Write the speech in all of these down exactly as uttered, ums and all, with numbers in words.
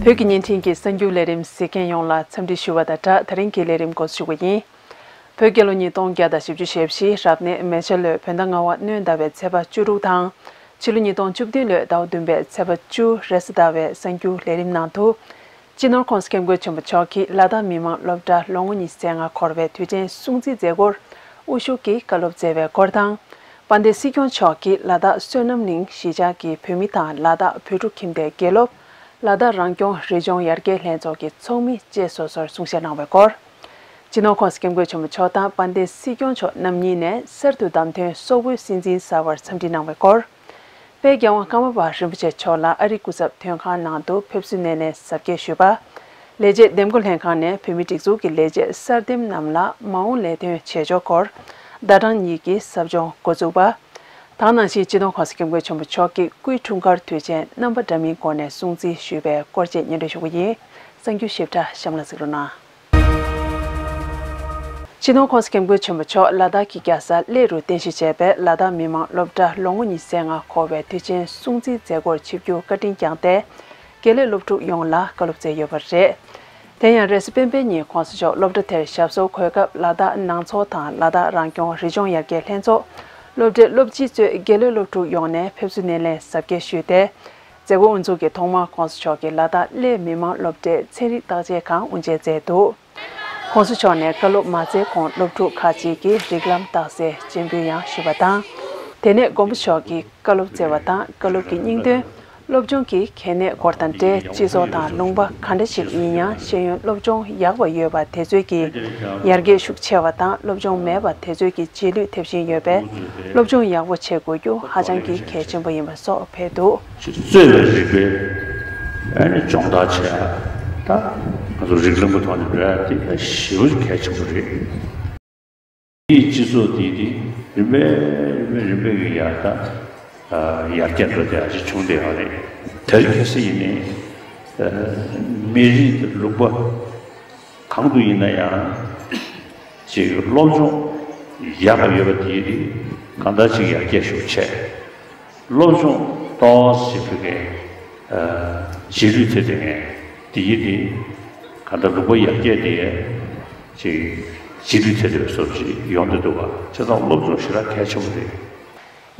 བོད་ཀྱི་བརྙན་འཕྲིན་གྱི་གསར་འགྱུར་ལས་རིམ་གཟིགས་མཁན་ཡོངས་ལ་འཚམས་འདྲི་ཞུ་བ་དང་སྦྲགས། ད་རིང་གི་ལས་རིམ་འགོ་འཛུགས་ཞུ་གི་ཡིན། བོད་རྒྱལ་ལོ་ཉིས་སྟོང་བརྒྱ་དང་བཞི་བཅུ་ཞེ་བཞི་རབ་གནས་མེ་བྱ་ལོའི་བོད་ཟླ་ལྔ་པ་སྣྲོན་ཟླ་བའི་ཚེས་པ་བཅུ་དྲུག་དང་། ཕྱི་ལོ་ཉིས་སྟོང་བཅུ་བདུན་ལོའི་ཟླ་བ་བདུན་པའི་ཚེས་པ་བཅུ་རེས་གཟའ་ཟླ་བའི་གསར་འགྱུར་ལས་རིམ་ནང་དུ། སྤྱི་ནོར་༸གོང་ས་༸སྐྱབས་མགོན་ཆེན་པོ་མཆོག་གིས་ལ་དྭགས་མི་དམངས་སློབ་གྲྭ་ལོ་ངོ་ཉི་ཤུ་རྩ་ལྔ་འཁོར་བའི་དུས་ཆེན་སྲུང་བརྩིའི་མཛད་སྒོར་དབུ་བཞུགས་ཀྱིས་བཀའ་སློབ་སྩལ་བའི་སྐོར་དང་། དཔལ་ལྡན་སྲིད་སྐྱོང་མཆོག་གིས་ལ་དྭགས་བསོད་ནམས་གླིང་གཞིས་ཆགས་ཀྱི་བོད་མི་དང་ལ་དྭགས་བོད་ཕྲུག་ཁྱིམ་སྡེའི་དགེ་སློབ། ལ་དྭགས་རང་སྐྱོང་རི་ལྗོངས་ཡར་རྒྱས་ལྷན་ཚོགས་ཀྱི་ཚོགས་མི་བཅས་སོ་སོར་གསུང་བཤད་གནང་བའི་སྐོར། སྤྱི་ནོར་༸གོང་ས་༸སྐྱབས་མགོན་ཆེན་པོ་མཆོག་དང་དཔལ་ལྡན་སྲིད་སྐྱོང་མཆོག་རྣམ་གཉིས་ནས་གསར་དུ་བདམས་ཐོན་སོག་པོའི་སྲིད་འཛིན་གསར་པར་འཚམས་འདྲི་གནང་བའི་སྐོར། དཔལ་རྒྱལ་དབང་ཀརྨ་པ་རིན་པོ་ཆེ་མཆོག་ལ་ཨ་རིའི་སྐུ་ཚབ་དོན་ཁང་ནང་དུ་ཕེབས་བསུའི་སྣེ་ལེན་གཟབ་རྒྱས་ཞུས་པ། ལས་བྱེད་འདེམས་བསྐོ་ལྷན་ཁང་ནས་བོད་མིའི་སྒྲིག་འཛུགས་ཀྱི་ལས་བྱེད་གསར་འདེམས་རྣམས་ལ་མ་འོངས་ལས་དོན་བྱེད་ཕྱོགས་སྐོར་ཟླ་གྲངས་གཉིས་ཀྱི་ཟབ་སྦྱོང་འགོ་འཛུགས་པ། དེ་ནང་བཞིན་སྤྱི་ནོར་༸གོང་ས་༸སྐྱབས་མགོན་ཆེན་པོ་མཆོག་གི་སྐུའི་འཁྲུངས་སྐར་དུས་ཆེན་རྣམ་པ་འདྲ་མིན་སྒོ་ནས་སྲུང་བརྩི་ཞུས་པའི་སྐོར་བཅས་སྙན་སྒྲོན་ཞུ་གི་ཡིན། གསར་འགྱུར་ཞིབ་ཕྲ་གཤམ་ལ་གཟིགས་རོགས་གནང་། སྤྱི་ནོར་༸གོང་ས་༸སྐྱབས་མགོན་ཆེན་པོ་མཆོག་ལ་དྭགས་ཀྱི་རྒྱལ་ས་གླེ་རུ་རྟེན་གཞི་བྱས་པའི་ལ་དྭགས་མི་དམངས་སློབ་གྲྭ་ལོ་ངོ་ཉི་ཤུ་རྩ་ལྔ་འཁོར་བའི་དུས་ཆེན་སྲུང་བརྩིའི་མཛད་སྒོར་ཆིབས་བསྒྱུར་བཀའ་དྲིན་བསྐྱངས་ཏེ། དགེ་ལས་སློབ་ཕྲུག་ཡོངས་ལ་བཀའ་སློབ་སྩལ་ཡོད་པ་རེད། དེ་ཡང་རེས་གཟའ་སྤེན་པའི་ཉིན་༸གོང་ས་མཆོག་སློབ་གྲྭ་དེར་ཞབས་སོར་འཁོད་སྐབས་ལ་དྭགས་ནང་ཚོགས་དང་ལ་དྭགས་རང་སྐྱོང་རི་ལྗོངས་ཡར་རྒྱས་ལྷན་ཚོགས། སློབ་གྲྭའི་སློབ་སྤྱི་གཙོས་དགེ་ལས་སློབ་ཕྲུག་ཡོངས་ནས་ཕེབས་བསུའི་སྣེ་ལེན་གཟབ་རྒྱས་ཞུས་ཏེ། མཛད་སྒོ་དབུ་འཛུགས་ཀྱི་ཐོག་མར་༸གོང་ས་མཆོག་གིས་ལ་དྭགས་གླེ་མི་དམངས་སློབ་གྲྭའི་ཚན་རིག་བརྟག་དཔྱད་ཁང་དབུ་འབྱེད་མཛད་འདུག ༸གོང་ས་མཆོག་ནས་བཀའ་སློབ་མ་སྩལ་གོང་སློབ་ཕྲུག་ཁག་ཅིག་གིས་རིགས་ལམ་རྟགས་གསལ་སྤྱན་འབུལ་ཡང་ཞུས་པ་དང་། དེ་ནས་མགོན་པོ་མཆོག་གིས་བཀའ་སློབ་སྩལ་བ་དང་། བཀའ་སློབ་ཀྱི་སྙིང་དོན། སློབ་སྦྱོང་གི་གལ་གནད་སྐོར་དང་འབྲེལ། སྤྱི་ཚོགས་དང་ལུང་པ་ག་འདྲ་ཞིག་ཡིན་ཡང་ཤེས་ཡོན་སློབ་སྦྱོང་ཡག་པ་ཡོད་པ་དེ་ཚོས་ཀྱི་ཡར་རྒྱས་ཤུགས་ཆེ་བ་དང་། སློབ་སྦྱོང་མེད་པ་དེ་ཚོས་ཀྱི་རྗེས་ལུས་ཐེབས་བཞིན་ཡོད་པས། སློབ་སྦྱོང་ཡག་པོ་བྱེད་དགོས་རྒྱུ་ཧ་ཅང་གི་གལ་ཆེན་པོ་ཡིན་པ་སོགས་ཕེབས་འདུག་གཙོས་པའི་རིགས་པས་ཨ་ནི་སྦྱོང་བརྡར་བྱེད་ཡ་ད་ང་ཚོ་རིགས་ལམ་གྱི་ཐོག་ནས་འགྲོ་ཡ་དེ་ཞེ་པོ་གལ་ཆེན་པོ་རེད། དེའི་སྤྱི་ཚོགས་དེ་དེ་རིམ་པས་རིམ་པས་རིམ་པས་ཀྱི་ཡར་ད་ཡར་རྒྱས་འགྲོ་བསྡད་ཡ་ཅིག་བྱུང་བསྡད་ཡོད་རེད། དེར་གལ་སྲིད་ཡིན་ནའི་མི་རིགས་དང་ལུང་པ་གང་དུ་ཡིན་ན་ཡང་ཅིག་སློབ་སྦྱོང་ཡག་པ་ཡོད་པ་དེ་དེ་གང་ལྟར་ཅིག་ཡར་རྒྱས་ཤུགས་ཆེ། སློབ་སྦྱོང་ཏོག་ཙམ་ཕ་གི་རྗེས་ལུས་ཐེབས་བསྡད་མཁན་དེ་ཡིན་ཏེ། གང་ལྟར་ལུང་པ་ཡར་རྒྱས་དེ་ཅིག་རྗེས་ལུས་ཐེབས་བསྡད་པའི་བཟོ་ཅིག་ཡོང་བསྡད་འདུག་ག་བྱས་ཙང་སློབ་སྦྱོང་ཞེ་དྲག་གལ་ཆེན་པོ་རེད།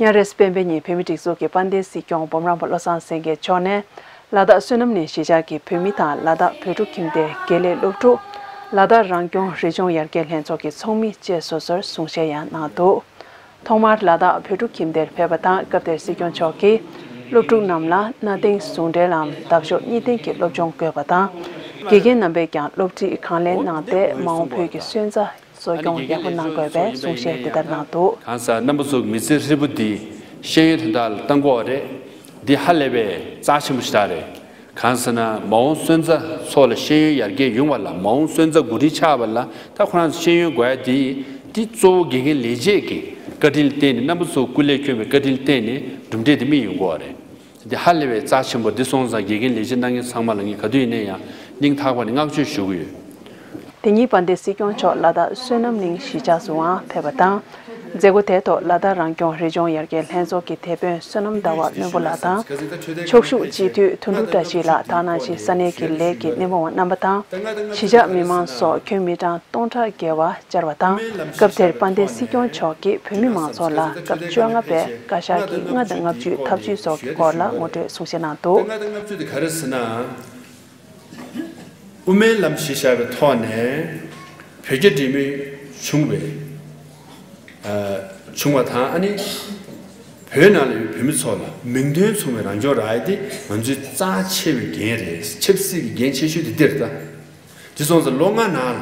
ཡང་རེས་གཟའ་སྤེན་པའི་ཉིན་བོད་མིའི་སྒྲིག་འཛུགས་ཀྱི་དཔལ་ལྡན་སྲིད་སྐྱོང་འབུམ་རམས་པ་བློ་བཟང་སེང་གེ་མཆོག་ནས་ལ་དྭགས་བསོད་ནམས་གླིང་གཞིས་ཆགས་ཀྱི་བོད་མི་དང་ལ་དྭགས་བོད་ཕྲུག་ཁྱིམ་སྡེའི་དགེ་ལས་སློབ་ཕྲུག་ལ་དྭགས་རང་སྐྱོང་རི་ལྗོངས་ཡར་རྒྱས་ལྷན་ཚོགས་ཀྱི་ཚོགས་མི་བཅས་སོ་སོར་གསུང་བཤད་ཡང་གནང་འདུག་ཐོག་མར་ལ་དྭགས་བོད་ཕྲུག་ཁྱིམ་སྡེར་ཕེབས་པ་དང་། སྐབས་དེར་སྲིད་སྐྱོང་མཆོག་གིས་སློབ་ཕྲུག་རྣམས་ལ་གནའ་དེང་ཟུང་འབྲེལ་ལམ་འདབ་གཤོག་གཉིས་ལྡན་གྱི་སློབ་སྦྱོང་བཀོད་པ་དང་། དགེ་རྒན་རྣམ་པས་ཀྱང་སློབ་ཁྲིད་གང་ལེགས་གནང་སྟེ། མ་འོངས་བོད་ཀྱི་སོན་རྩ་གསོ་སྐྱོང་ཡག་པོ་གནང་དགོས་པའི་གསུང་བཤད་དེ་ལྟར་གནང་འདུག་གང་ཟག་རྣམ་པ་ཚོ་མི་ཚེ་ཧྲིལ་པོ་འདི་ཤེས་ཡོན་དོན་དག་ལ་བཏང་དགོས་པ་རེད། འདི་ཧ་ལས་པའི་རྩ་ཆེན་པོ་ཞིག་རེད། གང་ཟེར་ན་མ་འོངས་སོན་རྩ་ཚོ་ལ་ཤེས་ཡོན་ཡར་རྒྱས་ཡོང་བ་ལ། མ་འོངས་སོན་རྩ་འགོ་ཁྲིད་ཆགས་པ་ལ་ད་ཁོ་རང་ཚོ་ཤེས་ཡོན་དགོས་ཡ་དེ་འདི་གཙོ་བོ་དགེ་རྒན་ལས་བྱེད་ཀྱི་བཀའ་དྲིན་ལ་བརྟེན་ནས། རྣམ་པ་ཚོ་སྐུ་ལས་བསྐྱོན་པའི་བཀའ་དྲིན་ལ་བརྟེན་ནས་གྲུབ་འབྲས་དེ་སྨིན་ཡོང་གི་ཡོད་རེད། འདི་ཧ་ལས་པའི་རྩ་ཆེན་པོ་འདི་སོང་ཙང་དགེ་རྒན་ལས་བྱེད་གནང་མཁན་ཚང་མ་ལ་ངས་ག་དུས་ཡིན་ན་ཡང་སྙིང་ཐག་པ་ནས་བསྔགས་བརྗོད་ཞུ་གི་ཡོད། དེ་ཉིན་དཔལ་ལྡན་སྲིད་སྐྱོང་མཆོག་ལ་དྭགས་བསོད་ནམས་གླིང་གཞིས་ཆགས་སུའང་ཕེབས་པ་དང་། མཛད་སྒོ་དེའི་ཐོག་ལ་དྭགས་རང་སྐྱོང་རི་ལྗོངས་ཡར་རྒྱས་ལྷན་ཚོགས་ཀྱི་དེད་དཔོན་བསོད་ནམས་ཟླ་བ་བློན་པོ་ལགས་དང་། ཕྱོགས་བཞུགས་སྤྱི་འཐུས་དོན་གྲུབ་བཀྲ་ཤིས་ལགས། དེ་ནང་བཞིན་ས་གནས་ཀྱི་ལས་ཀྱི་སྣེ་མང་བ་རྣམ་པ་དང་། གཞིས་ཆགས་མི་མང་སོགས་ཁྱོན་མི་གྲངས་སྟོང་ཕྲག་བརྒལ་བ་བཅར་བ་དང་། སྐབས་དེར་དཔལ་ལྡན་སྲིད་སྐྱོང་མཆོག་གིས་བོད་མི་མང་ཚོགས་ལ་སྐབས་བཅོ་ལྔ་པའི་བཀའ་ཤག་གི་ལྔ་དང་ལྔ་བཅུའི་ཐབས་ཇུས་སོགས་ཀྱི་སྐོར་ལ་ངོ་སྤྲོད་གསུང་བཤད་གནང་འདུག་ལྔ་དང་ལྔ་བཅུ་དེ་ག་རེ་ཟེར་ན། དབུ་མའི་ལམ་གཞི་བཞག་པའི་ཐོག་ནས་བོད་རྒྱ་འབྲེལ་མོལ་བྱུང་བའི་ཨ་བྱུང་བ་དང་། ཨ་ནི་བོད་ནང་ལ་ཡོད་བོད་མི་ཚོ་ལ་མིང་དོན་མཚུངས་པའི་རང་སྐྱོང་རག་ཡ་དེ་ང་ཚོའི་རྩ་ཆེ་བའི་འགན་རེད། ཆབ་སྲིད་ཀྱི་འགན་ཆེ་ཤོས་དེ་འདིར་ད། དེ་སོང་ཙང་ལོ་ལྔ་ནང་ལ་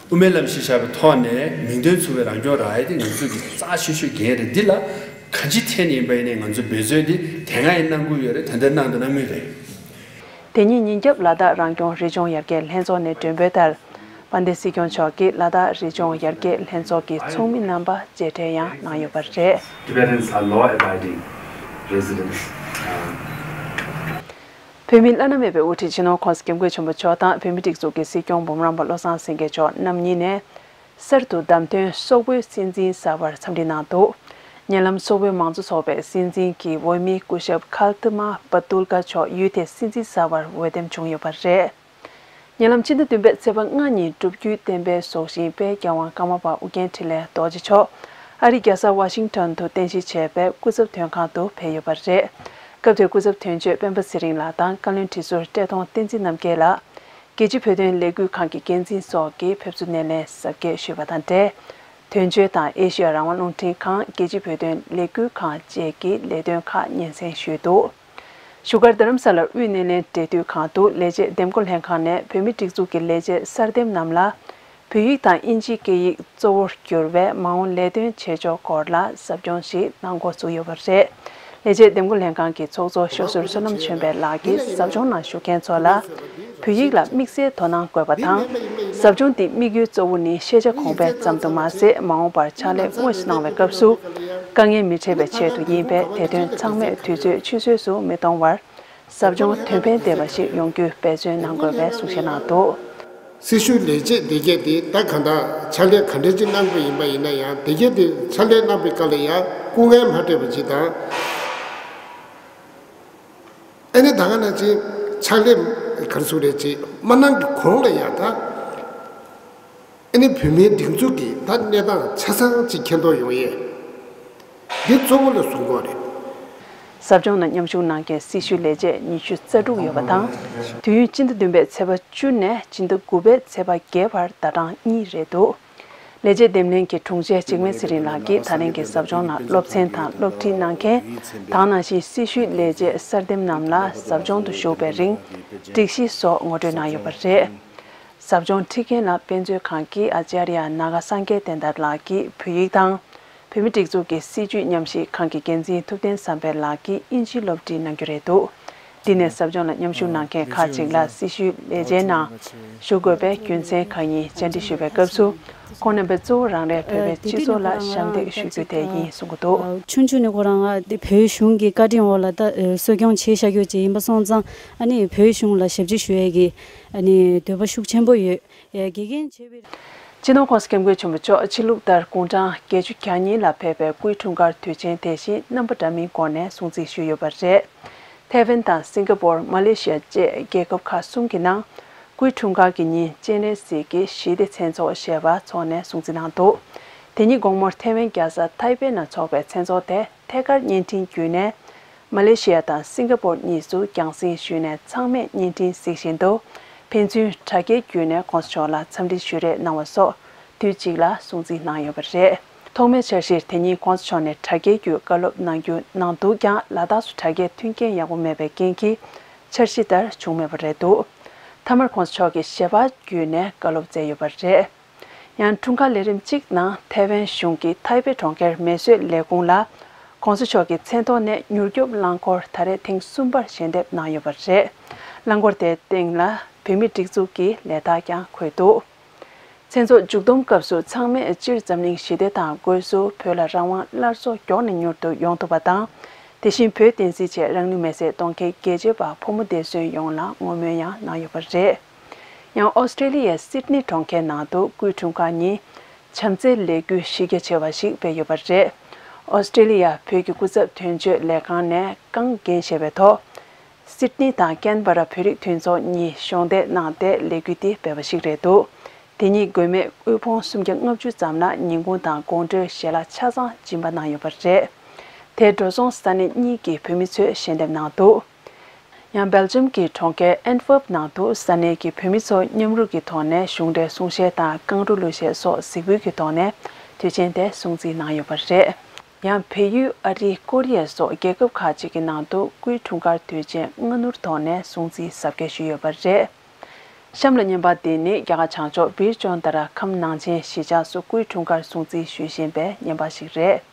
དབུ་མའི་ལམ་གཞི་བཞག་པའི་ཐོག་ནས་མིང་དོན་མཚུངས་པའི་རང་སྐྱོང་རག་ཡ་དེ་ང་ཚོའི་གི་རྩ་ཆེ་ཤོས་འགན་རེད། འདི་ལ་ག་ཅི་ཐད་ནས་ཡིན་པ་ཡིན་ནའི་ང་ཚོ་འབད་བརྩོན་དེ་དེ་སྔ་ཡང་གནང་གི་ཡོད་རེད། ད་ལྟ་གནང་དང་གནང་མུས་རེད། དེ་ཉིན་ཉིན་རྒྱབ་ལ་དྭགས་རང་སྐྱོང་རི་ལྗོངས་ཡར་རྒྱས་ལྷན་ཚོགས་ནས་མགྲོན་འབོད་ལྟར། དཔལ་ལྡན་སྲིད་སྐྱོང་མཆོག་གིས་ལ་དྭགས་རི་ལྗོངས་ཡར་རྒྱས་ལྷན་ཚོགས་ཀྱི་ཚོགས་མི་རྣམ་པ་མཇལ་འཕྲད་ཡང་གནང་ཡོད་པ་རེད། Tibetans are law-abiding residents. བོད་མིའི་བླ་ན་མེད་པའི་དབུ་ཁྲིད་སྤྱི་ནོར་༸གོང་ས་༸སྐྱབས་མགོན་ཆེན་པོ་མཆོག་དང་། བོད་མིའི་སྒྲིག་འཛུགས་ཀྱི་སྲིད་སྐྱོང་འབུམ་རམས་པ་བློ་བཟང་སེང་གེ་མཆོག་རྣམ་གཉིས་ནས། གསར་དུ་བདམས་ཐོན་སོག་པོའི་སྲིད་འཛིན་གསར་པར་འཚམས་འདྲི་གནང་འདུག་ཉེ་ལམ་སོག་པོའི་མང་གཙོ་ཚོགས་པའི་སྲིད་འཛིན་གྱི་འོས་མི་སྐུ་ཞབས་ཁལ་ཏི་མ་བ་ཏུལ་ཀ་མཆོག་ཡུལ་དེའི་སྲིད་འཛིན་གསར་པར་འོས་འདེམས་བྱུང་ཡོད་པ་རེད། ཉེ་ལམ་ཕྱི་ཟླ་བདུན་པའི་ཚེས་པ་ལྔ་ཉིན་སྒྲུབ་བརྒྱུད་བསྟན་པའི་སྲོག་ཤིང་དཔལ་རྒྱལ་དབང་ཀརྨ་པ་ཨུ་རྒྱན་འཕྲིན་ལས་རྡོ་རྗེ་མཆོག་ཨ་རིའི་རྒྱལ་ས་ཝ་ཤིང་ཊོན་དུ་རྟེན་གཞི་བྱས་པའི་སྐུ་ཚབ་དོན་ཁང་དུ་ཕེབས་ཡོད་པ་རེད། སྐབས་དེར་སྐུ་ཚབ་དོན་གཅོད་སྤེན་པ་ཚེ་རིང་ལགས་དང་བཀའ་བློན་ཁྲི་ཟུར་བཀྲས་མཐོང་བསྟན་འཛིན་རྣམ་རྒྱལ་ལགས། རྒྱལ་སྤྱིའི་བོད་དོན་ལས་འགུལ་ཁང་གི་འགན་འཛིན་སོགས་ཀྱིས་ཕེབས་བསུ་སྣེ་ལེན་གཟབ་རྒྱས་ཞུས་པ་དང་འབྲེལ། དོན་གཅོད་དང་ཨེ་ཤེ་ཡ་རང་དབང་རླུང་འཕྲིན་ཁང་རྒྱལ་སྤྱིའི་བོད་དོན་ལས་འགུལ་ཁང་བཅས་ཀྱི་ལས་དོན་ཁག་སྙན་སེང་ཞུས་འདུག་བཞུགས་སྒར་རྡ་རམ་ས་ལ་དབུས་སྣེ་ལེན་འབྲེལ་མཐུད་ཁང་དུ་ལས་བྱེད་འདེམས་བསྐོ་ལྷན་ཁང་ནས་བོད་མིའི་སྒྲིག་འཛུགས་ཀྱི་ལས་བྱེད་གསར་འདེམས་རྣམས་ལ། བོད་ཡིག་དང་དབྱིན་ཇིའི་སྐད་ཡིག་གཙོ་བོར་གྱུར་བའི་མ་འོངས་ལས་དོན་བྱེད་ཕྱོགས་སྐོར་ལ་ཟབ་སྦྱོང་ཞིག་གནང་འགོ་བཙུགས་ཡོད་པ་རེད། ལས་བྱེད་འདེམས་བསྐོ་ལྷན་ཁང་གི་ཚོགས་གཙོ་ཤོག་ཟུར་བསོད་ནམས་ཆོས་འཕེལ་ལགས་ཀྱིས་ཟབ་སྦྱོང་ནང་ཞུགས་མཁན་ཚོ་ལ་བོད་ཡིག་ལ་དམིགས་བསལ་དོ་སྣང་དགོས་པ་དང་། ཟབ་སྦྱོང་འདིའི་དམིགས་ཡུལ་གཙོ་བོ་ནི་ཤེས་བྱ་གོང་འཕེལ་ཙམ་དུ་མ་ཟད། མ་འོངས་པར་ཕྱག་ལས་དངོས་སུ་གནང་བའི་སྐབས་སུ་དཀའ་ངལ་མི་འཕྲད་པའི་ཆེད་དུ་ཡིན་པས། དེ་དོན་ཚང་མས་དུས་ཚོད་ཆུད་ཟོས་སུ་མི་གཏོང་བར། ཟབ་སྦྱོང་དོན་ཕན་ལྡན་པ་ཞིག་ཡོང་རྒྱུའི་འབད་བརྩོན་གནང་དགོས་པའི་གསུང་བཤད་གནང་འདུག་སྲི་ཞུའི་ལས་བྱེད་དེ་གས་དེ་ད་གང་ལྟར་ཕྱག་ལས་ག་འདྲ་ཅིག་གནང་དགོས་ཡིན་པ་ཡིན་ན་ཡང་། དེ་གས་དེ་ཕྱག་ལས་གནང་བའི་སྐབས་ལ་ཡང་སྐུ་ངལ་མ་འཕྲད་པ་ཅིག་དང་། ཨ་ནི་ད་ག་ནང་བཞིན་ཕྱག་ལས་ག་རེ་ཟེར་རེད་ཅིག་མ་གནང་གི་གོང་ལ་ཡང་ད། ཨ་ནི་བོད་མིའི་སྒྲིག་འཛུགས་ཀྱི་ད་གནས་སྟངས་ཆ་ཚང་ཅིག་མཁྱེན་རྟོགས་ཡོང་ཡས་འདི་གཙོ་བོ་ལ་བཟུང་དགོས་རེད། ཟབ་སྦྱོང་ནང་མཉམ་ཞུགས་གནང་མཁན་སྲི་ཞུའི་ལས་བྱེད་ཉི་ཤུ་རྩ་དྲུག་ཡོད་པ་དང་། དུས་ཡུན་སྤྱི་ཟླ་བདུན་པའི་ཚེས་པ་བཅུ་ནས་སྤྱི་ཟླ་དགུ་པའི་ཚེས་པ་བརྒྱད་བར་ཟླ་གྲངས་གཉིས་རེད་འདུག་ལས་བྱེད་འདེམས་ལྷན་གྱི་དྲུང་ཆེ་འཇིགས་མེད་ཚེ་རིང་ལགས་ཀྱིས་ད་ཐེངས་ཀྱི་ཟབ་སྦྱོང་ནང་སློབ་ཚན་དང་སློབ་ཁྲིད་གནང་མཁན་དང་། ནང་བཞིན་སྲི་ཞུའི་ལས་བྱེད་གསར་འདེམས་རྣམས་ལ་ཟབ་སྦྱོང་དུ་ཞུགས་པའི་རིང་སྒྲིག་གཞི་སོགས་ངོ་སྤྲོད་གནང་ཡོད་པ་རེད། ཟབ་སྦྱོང་ཁྲིད་མཁན་ལ་དཔེ་མཛོད་ཁང་གི་ཨ་ཙརྱ་ནཱ་ག་སངས་རྒྱས་བསྟན་དར་ལགས་ཀྱིས་བོད་ཡིག་དང་། བོད་མིའི་སྒྲིག་འཛུགས་ཀྱི་སྲིད་བྱུས་ཉམས་ཞིབ་ཁང་གི་འགན་འཛིན་ཐུབ་བསྟན་བསམ་འཕེལ་ལགས་ཀྱིས་དབྱིན་ཇིའི་སློབ་ཁྲིད་གནང་རྒྱུ་རེད་འདུག་འདི་ནས་ཟབ་སྦྱོང་ལ་མཉམ་ཞུགས་གནང་མཁན་ཁག་ཅིག་ལ་སྲི་ཞུའི་ལས་བྱེད་ནང་ཞུགས་དགོས་པའི་རྒྱུ་མཚན་ཁག་གཉིས་བཅར་འདྲི་ཞུས་པའི་སྐབས་སུ། ཁོང་རྣམ་པས་གཙོ་བོ་རང་རེའི་བོད་པའི་སྤྱི་ཚོགས་ལ་ཞབས་འདེགས་ཞུ་རྒྱུ་དེ་ཡིན་གསུང་གི་འདུག་ཆུང་ཆུང་ནས་ཁོ་རང་ང་དེ་བོད་གཞུང་གི་བཀའ་དྲིན་འོག་ལ་ད་གསོ་སྐྱོང་བྱས་བཞག་རྒྱུ་ཅིག་ཡིན་པ་སོང་ཙང་། ཨ་ནི་བོད་གཞུང་ལ་ཞབས་ཕྱི་ཞུ་ཡས་ཀྱི་ཨ་ནི་འདོད་པ་ཤུགས་ཆེན་པོ་ཡོད། ཡ། དགེ་རྒན་བྱས་པའི། སྤྱི་ནོར་༸གོང་ས་༸སྐྱབས་མགོན་ཆེན་པོ་མཆོག་ཕྱི་ལུགས་ལྟར་དགུང་གྲངས་བརྒྱད་ཅུ་གྱ་གཉིས་ལ་ཕེབས་པའི་སྐུའི་འཁྲུངས་སྐར་དུས་ཆེན་དེ་བཞིན་རྣམ་པ་འདྲ་མིན་སྒོ་ནས་སྲུང་བརྩི་ཞུས་ཡོད་པ་རེད། ཐའེ་ཝན་དང་སིང་ག་པོར། མ་ལེ་ཤི་ཡ་བཅས་རྒྱལ་ཁབ་ཁག་གསུམ་གྱི་ནང་སྐུའི་འཁྲུངས་སྐར་གྱི་ཉིན་སྤྱན་རས་གཟིགས་ཀྱི་ཞི་བདེ་མཚན་ཚོགས་ཞེས་པ་འཚོགས་ནས་སྲུང་བརྩི་གནང་འདུག་དེ་ཉིན་དགོང་མོར་ཐའེ་ཝན་རྒྱལ་ས་ཐའེ་པེ་ནང་འཚོགས་པའི་མཚན་ཚོགས་དེ། ཐད་ཀར་བརྙན་འཕྲིན་བརྒྱུད་ནས། མ་ལེ་ཤི་ཡ་དང་སིང་ག་པོར་གཉིས་སུ་རྒྱང་སྲིང་ཞུས་ནས། ཚང་མས་བརྙན་འཕྲིན་གཟིགས་བཞིན་དུ། ཕན་ཚུན་དྲ་རྒྱའི་བརྒྱུད་ནས་༸གོང་ས་མཆོག་ལ་འཚམས་འདྲི་ཞུ་རེས་གནང་བ་སོགས་དུས་གཅིག་ལ་སྲུང་བརྩི་གནང་ཡོད་པ་རེད། ཐོག་མའི་འཆར་གཞིར་དེ་ཉིན་༸གོང་ས་མཆོག་ནས་དྲ་རྒྱའི་བརྒྱུད་བཀའ་སློབ་གནང་རྒྱུ་གནང་འདུག་ཀྱང་། ལ་དྭགས་སུ་དྲ་རྒྱའི་མཐུན་རྐྱེན་ཡག་པོ་མེད་པའི་རྐྱེན་གྱིས་འཆར་གཞི་ལྟར་བྱུང་མེད་པ་རེད་འདུག་མཐའ་མར་༸གོང་ས་མཆོག་གིས་ཞལ་པར་བརྒྱུད་ནས་བཀའ་སློབ་སྩལ་ཡོད་པ་རེད། ཡང་། འཁྲུངས་སྐར་ལས་རིམ་གཅིག་ནང་ཐའེ་ཝན་གཞུང་གི་ཐའེ་པེ་གྲོང་ཁྱེར་མེ་གསོད་ལས་ཁུངས་ལ་༸གོང་ས་མཆོག་གི་མཚན་ཐོག་ནས་མྱུར་སྐྱོབ་རླངས་འཁོར་ད་རེས་ཐེངས་གསུམ་པར་ཞལ་འདེབས་གནང་ཡོད་པ་རེད། རླངས་འཁོར་དེའི་སྟེང་ལ་བོད་མིའི་སྒྲིག་འཛུགས་ཀྱི་ལས་རྟགས་ཀྱང་འཁོད་འདུག་མཚན་ཚོགས་མཇུག་བསྡོམས་སྐབས་སུ་ཚང་མས་སྤྱིར་འཛམ་གླིང་ཞི་བདེ་དང་སྒོས་སུ་བོད་ལ་རང་དབང་སླར་གསོ་མགྱོགས་ནས་མྱུར་དུ་ཡོང་ཐུབ་པ་དང་། དེ་བཞིན་བོད་བསྟན་སྲིད་ཆེད་རང་ལུས་མེར་སྲེག་གཏོང་མཁན་རྒྱལ་གཅེས་པ་ཕོ་མོ་འདས་གསོན་ཡོངས་ལ་བསྔོ་སྨོན་ཡང་གནང་ཡོད་པ་རེད། ཡང་། ཨོ་སི་ཀྲེ་ལི་ཡའི་སིད་ནི་གྲོང་ཁྱེར་ནང་དུ་སྐུའི་འཁྲུངས་སྐར་ཉིན་བྱམས་བརྩེའི་ལས་འགུལ་གཞི་རྒྱ་ཆེ་བ་ཞིག་སྤེལ་ཡོད་པ་རེད། ཨོ་སི་ཀྲེ་ལི་ཡ་བོད་ཀྱི་སྐུ་ཚབ་དོན་གཅོད་ལས་ཁང་ནས་རྐང་འགན་བཞེས་པའི་ཐོག་སིད་ནི་དང་ཀན་བྷ་ར་བོད་རིགས་མཐུན་ཚོགས་གཉིས་གཞོགས་འདེགས་གནང་སྟེ་ལས་འགུལ་འདི་སྤེལ་བ་ཞིག་རེད་འདུག་དེ་ཉིད་དགོས་མེད་དབུལ་ཕོངས་སུམ་བརྒྱ་ལྔ་བཅུ་ཙམ་ལ་ཉིན་གུང་དང་དགོང་དྲོའི་ཞལ་ལག་ཆ་ཚང་སྦྱིན་པ་གནང་ཡོད་པ་རེད། དེར་འགྲོ་སོང་ས་གནས་གཉིས་ཀྱི་བོད་མི་ཚོས་ཞལ་འདེབས་གནང་འདུག་ཡང་། སྦེལ་ཇམ་གྱི་གྲོང་ཁྱེར་ཨན་ཏི་ཝེར་པ་ནང་དུ་ས་གནས་ཀྱི་བོད་མི་ཚོ་མཉམ་རུབ་ཀྱི་ཐོག་ནས་གཞུང་འབྲེལ་གསུང་བཤད་དང་རྐང་བྲོ་གླུ་གཞས་སོགས་གཟིགས་འབུལ་གྱི་ཐོག་ནས་དུས་ཆེན་དེ་སྲུང་བརྩི་གནང་ཡོད་པ་རེད། ཡང་། བལ་ཡུལ། ཨ་རི། ཀོ་རི་ཡ་སོགས་རྒྱལ་ཁབ་ཁག་ཅིག་གི་ནང་དུ་སྐུའི་འཁྲུངས་སྐར་དུས་ཆེན་སྔ་སྣུར་ཐོག་ནས་སྲུང་བརྩི་གཟབ་རྒྱས་ཞུས་ཡོད་པ་རེད། གཤམ་ལ་བརྙན་པར་འདི་ནི་རྒྱ་གར་བྱང་ཕྱོགས་བིར་ཅོན་ཏ་ར་ཁམས་ནང་ཆེན་གཞིས་ཆགས་སུ་སྐུའི་འཁྲུངས་སྐར་སྲུང་བརྩི་ཞུ་བཞིན་པའི་བརྙན་པར་ཞིག་རེད།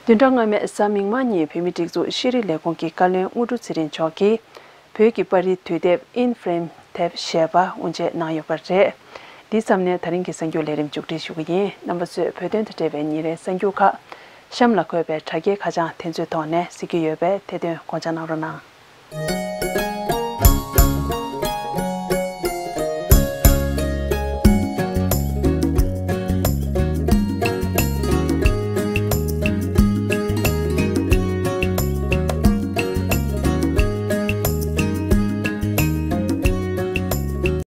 བདུན་ཕྲག་སྔ་མའི་གཟའ་མིག་དམར་ཉིན་བོད་མིའི་སྒྲིག་འཛུགས་ཤེས་རིག་ལས་ཁུངས་ཀྱི་བཀའ་བློན་དངོས་གྲུབ་ཚེ་རིང་མཆོག་གིས་བོད་ཀྱི་པར་རིས་དུས་དེབ་ཨིན་ཕ་རེམ་དེབ་ཞེས་པ་དབུ་འབྱེད་གནང་ཡོད་པ་རེད། འདི་ཙམ་ནས་ད་རིང་གི་གསར་འགྱུར་ལས་རིམ་མཇུག་སྒྲིལ་ཞུ་གི་ཡིན། རྣམ་པ་ཚོས་བོད་དོན་དང་འབྲེལ་བའི་ཉིན་རེའི་གསར་འགྱུར་ཁག་གཤམ་ལ་འཁོད་པའི་དྲ་རྒྱའི་ཁ་བྱང་དེ་ཚོའི་ཐོག་ནས་གཟིགས་ཀྱི་ཡོད་པས་དེ་དོན་དགོངས་འཇགས་གནང་རོགས་གནང་།